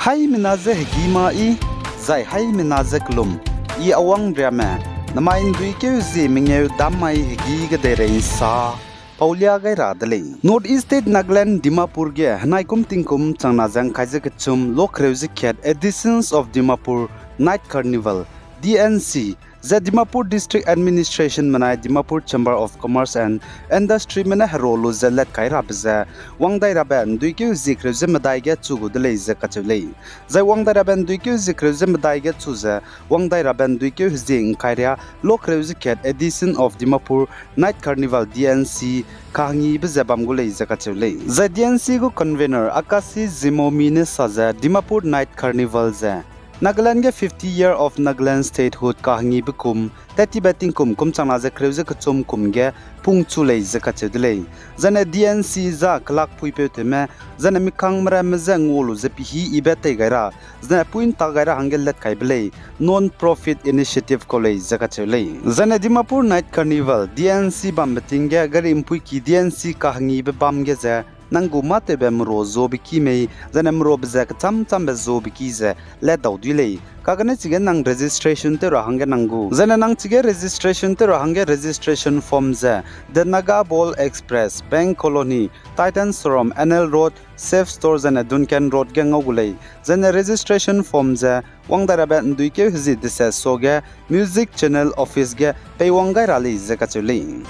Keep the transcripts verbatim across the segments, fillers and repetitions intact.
Haimena je hegî ma I, zai haimena je kelum, I awang riame, namai ’nduikeu zie mengeu dam mai hegî kedeirei ’nsa, paulia gai ra de lei. North East State Nagaland Dimapur ge henai kum tingkum changna ze ’ngkai ze kechum lokreu ze kat Editions of Dimapur Night Carnival, D N C, ze Dimapur District Administration benai Dimapur Chamber of Commerce and Industryme ne hero lu ze latkai rabe ze, wangdai rabe ’nduikeu zie kereu ze medai ge chu gu de lei ze kacheu lei. Zai wangdai rabe ’nduikeu zie kereu ze medai ge chu ze, wangdai rabe ’nduikeu hezie ’ngkai ria lokreu ze kat Edition of Dimapur Night Carnival, D N C, kahangibe ze bam gu lei ze kacheu lei. Zai D N C gu convener Akashi Zimomi ne sa ze Dimapur Night Carnival ze Nagaland ge fifty year of Nagaland statehood kahangibe kum, tat tibe tingkum kum changna ze kereu ze kechum kum ge pungchu lei ze kacheu de lei. Zaine D N C za kelak puipeu tewme, zaine mikangme ramme je ngua lu ze pehî yibe tei gai ra, zaine pui ’ntak gai ra hangge latkaibe lei, non-profit initiative kau lei ze kacheu lei. Zaine Dimapur Night Carnival, D N C bambe ting ge gari ’mpuiki D N C kahangibe bam ge ze, nang gu mâtewbe merua zuabe ki mei, zaine meruabe ze kechâm-châmbe zuabe ki ze latdau dui lei. Kagane chige nang registration tew ra hangge nang gu. Zaine nang chige registration tew ra hangge registration form ze The Naga Ball Express, Bank Colony, Titan Showroom, N L Road, Safe Store zaine Duncan Road ge ngau gu lei. Zaine registration form ze wangdai rabe ’nduikeu hezie deset suage Music Channel Office ge peiwang gai ra lei ze kacheu lei.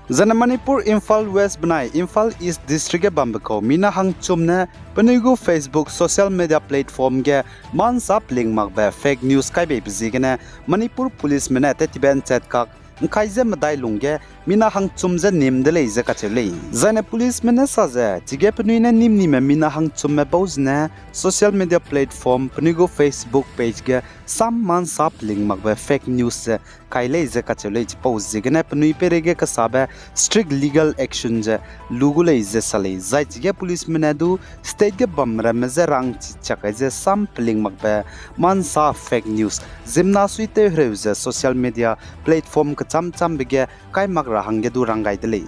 Zaine Manipur Imphal West benai Imphal East District ge bambe kau mina hangchum ne penui gu Facebook social media platform ge ma ’nsa peling makbe fake news kai beibe ziegene Manipur policeme ne tat tibe ’nchat kak ’ngkai ze medai lungge mina hangchum ze nîm de lei ze kacheu lei. Zaine policeme ne sa ze, chige penui ne nîm nime mina hangchumme bau zene social media platform penui gu Facebook page ge sam ma ’nsa peling makbe fake news ze kai lei ze kacheu lei. Chipau ziegene penui peireige kesabe strict legal action ze lu gu lei ze sa lei. Zai chige policeme ne du state ge bamramme je rangchi chak kai ze sam peling makbe ma ’nsa fake news ziemmena suitew hereu ze social media platform kechâm-châmbe ge kai mak ra hangge du rang gai de lei.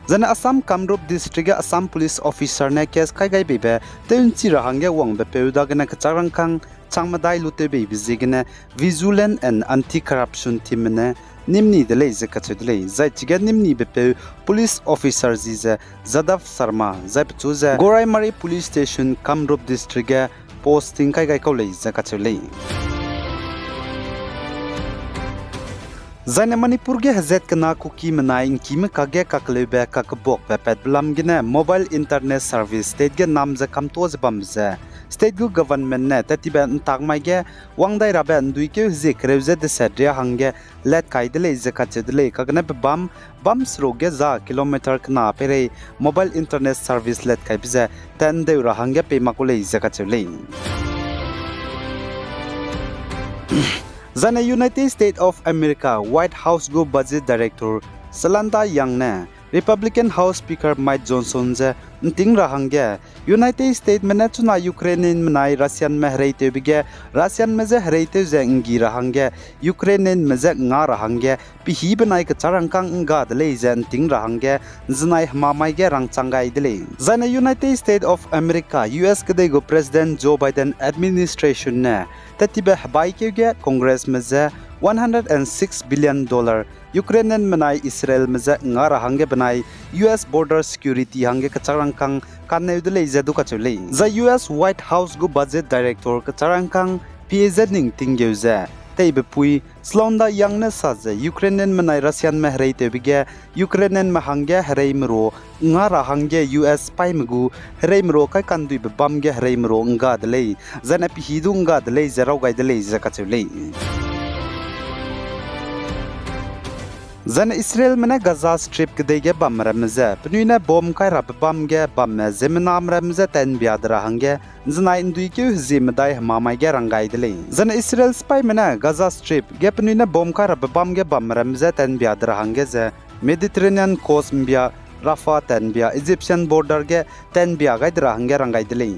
Zaine Assam Kamrup District ge Assam police officer ne case kai gai beibe tew ’nchi ra hangge wangbe peu dagene kechâk rangkâng chang medai lu tew beibe ziegene Vigilance and Anti-Corruption teamme ne nîm ni de lei ze kacheu de lei. Zai chige nîm nibe peu police officer zi ze Jadav Sharma, zai pechu ze Goraimari Police Station, Kamrup District ge posting kai gai kau lei ze kacheu lei. Zaine Manipur ge hezat kena Kukime nai ’ngkime kakge kakleube kakebuakbe patbe lam gene mobile internet service state ge nam ze kamtuâ ze bambe ze state gu government ne tat tibe ’ntak mai ge wangdai rabe ’nduikeu hezie kereu ze deset ria hangge latkai de lei ze kacheu de lei. Kagene pe bam, bam seruk ge za kilometer kena peirei mobile internet service latkaibe ze tat ’ndeu ra hangge pei mak gu lei ze kacheu lei. Zaine United States of America White House gu budget director Sulanda Young ne Republican House Speaker Mike Johnson ze ’nting ra hangge, United Statesme ne chuna Ukrainianme nai Russianme hereitewbe ge, Russianme je hereitew ze ’nggi ra hangge, Ukrainianme je nga ra hangge, pehî benai kechâk rangkâng ’ngga de lei ze ’nting ra hangge, ’nzenai hemamai ge rangchang gai de lei. Zaine United States of America, U S kedei gu President Joe Biden administration ne tat tibe hebaikeu ge Congressme je one hundred and six billion dollar Ukrainianme nai Israelme je nga ra hangge benai U S border security hangge kechâk rangkâng kanneu de lei ze du kacheu lei. Zai U S White House gu budget director kechâk rangkâng pie ze ning tinggeu ze teibe pui Sulanda Young ne sa ze Ukrainianme nai Russianme hereitewbe ge Ukrainianme hangge hereimeru nga ra hangge U S paîme gu hereimeru kaikanduibe bam ge hereimeru ’ngga de lei, zaine pehî du ’ngga de lei ze raw gai de lei ze kacheu lei. Zaine Israelme ne Gaza Strip kedei ge bamramme je penui ne bomb kai rabe bam ge bamme ziemmename ramme je tanbia de ra hangge ’nzenai ’nduikeu hezie medai hemamai ge rang gai de lei. Zaine Israel sipaîme ne Gaza Strip ge penui ne bomb kai rabe bam ge bamramme je tanbia de ra hangge ze Mediterranean coast ’mbia Rafah tanbia Egyptian border ge tanbia gai de ra hangge rang gai de lei.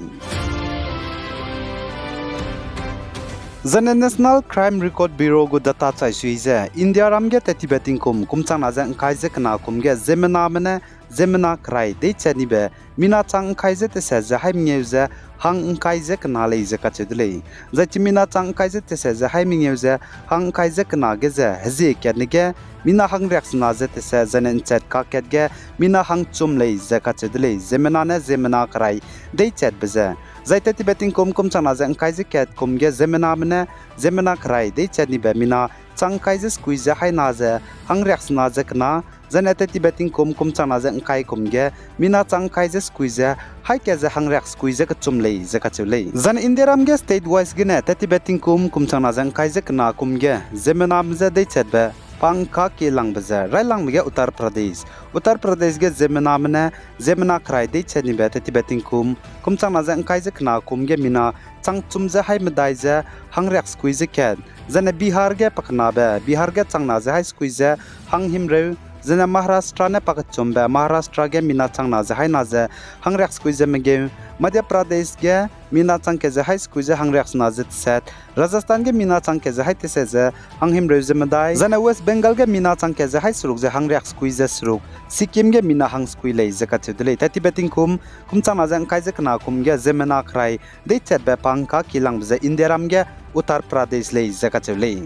Zane National Crime Record Bureau gu data chai sui ze, India ram ge tettibe tingkum kum changna ze ngkai ze kena kum ge ziemmename ne ziemmena kerai deichat nibe mina chang ngkai ze teset ze haî mengeu ze hang ngkai ze kena lei ze kacheu de lei. Zai chi mina chang ngkai ze teset ze haî mengeu ze hang ngkai ze kena ge ze hezie katne ge mina hangriaksena ze teset zane nchat kakat ge mina hangchum lei ze kacheu de lei, ziemmena ne ziemmena kerai deichatbe ze. Zai tettibe tingkum kum changna ze ngkai ze kat kum ge ziemmename ne ziemmena kerai deichat nibe mina chang ngkai ze sekui ze haî na ze hangriaksena ze kena, zane tettibe tingkum kum changna ze ngkai kum ge mina chang ngkai ze sekui ze haî kat ze hangriaksekui ze kechum lei ze kacheu lei. Zane India ram ge state wise gene tettibe tingkum kum changna ze ngkai ze kena kum ge ziemmename je deichatbe pa ngka kielangbe ze railangbe ge Uttar Pradesh. Uttar Pradesh ge ziemmename ne ziemmena kerai deichat nibe tettibe tingkum kum changna ze ngkai ze kena kum ge mina changchum ze haî medai ze hangriaksekui ze kat. Zane Bihar ge pakenabe, Bihar ge changna ze haî sekui ze hanghimreu. Zane Maharashtra ne pakechumbe, Maharashtra ge mina changna ze haî na ze hangriaksekui ze megeu. Madhya Pradesh ge mina chang kat ze haî sekui ze hangriaksena ze teset. Rajasthan ge mina chang kat ze haî teset ze hanghimreu ze medai. Zane West Bengal ge mina chang kat ze haî seruk ze hangriaksekui ze seruk. Sikkim ge mina hangsekui lei ze kacheu de lei. Tettibe tingkum kum changna ze ngkai ze kena kum ge ziemmena kerai deichatbe pa ngka kielangbe ze India ram ge Uttar Pradesh lei ze kacheu lei.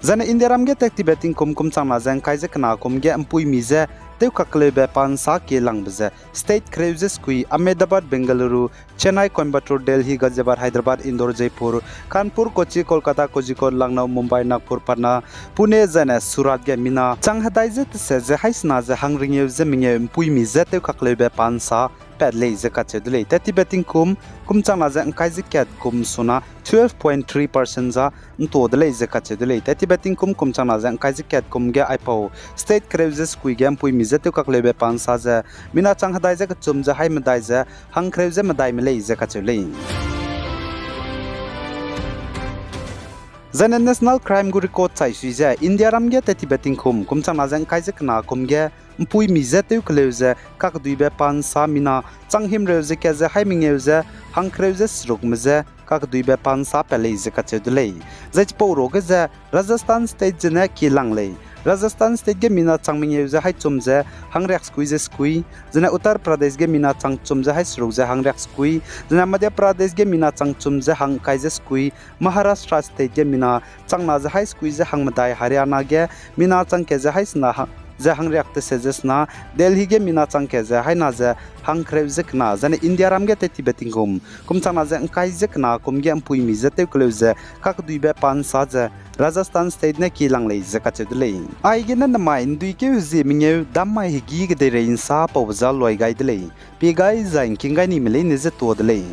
Zane India ram ge tettibe tingkum kum changna ze ngkai ze kena kum ge mpuimi je tewkakkeleube pa nsa kielangbe ze state kereu ze sekui, Ahmedabad, Bengaluru, Chennai, Coimbatore, Delhi, Ghaziabad, Hyderabad, Indore, Jaipur, Kanpur, Kochi, Kolkata, Kozhikode, Lucknow, Mumbai, Nagpur, Patna, Pune zane Surat ge mina chang hedai ze teset ze haî sena ze hangringeu ze mengeu mpuimi je tewkakkeleube pa nsa pat lei ze kacheu de lei. Tettibe tingkum kum changna ze ngkai ze kat kum suna twelve point three percent za nta de lei ze kacheu de lei. Tettibe tingkum kum changna ze ngkai ze kat kum ge aipau state kereu ze sekui ge mpuimi je tewkakkeleube pa nsa ze mina chang hedai ze kechum ze haî medai ze hangkereu ze medaime lei ze kacheu lei. Zane National Crime gu record chai sui ze India ram ge tettibe tingkum kum changna ze ngkai ze kena kum ge mpuimi je tewkeleu ze kakeduibe pa nsa mina chang himreu ze kat ze haî mengeu ze hangkereu ze serukme je kakeduibe pa nsa pat lei ze kacheu de lei. Zai chipau ruage ze Rajasthan State zene kielang lei. Rajasthan State ge mina chang mengeu ze haî chum ze hangriaksekui ze sekui, zene Uttar Pradesh ge mina chang chum ze haî seruk ze hangriaksekui, zene Madhya Pradesh ge mina chang chum ze hangkai ze sekui, Maharashtra State ge mina changna ze haî sekui ze hangmedai, Haryana ge mina chang kat ze haî sena ha-, ze hangriak teset ze sena, Delhi ge mina chang kat ze haî na ze hangkereu ze kena, zene India ram ge tettibe tingkum kum changna ze ngkai ze kena kum ge mpuimi je tewkeleu ze kakeduibe pa nsa ze Rajasthan State ne kielang lei ze kacheu de lei. Aigene nemai nduikeu hezie mengeu dam mai hegî kedeirei nsa paube za luai gai de lei. Pie gai zai ngking gai nime leine ze tuâ de lei.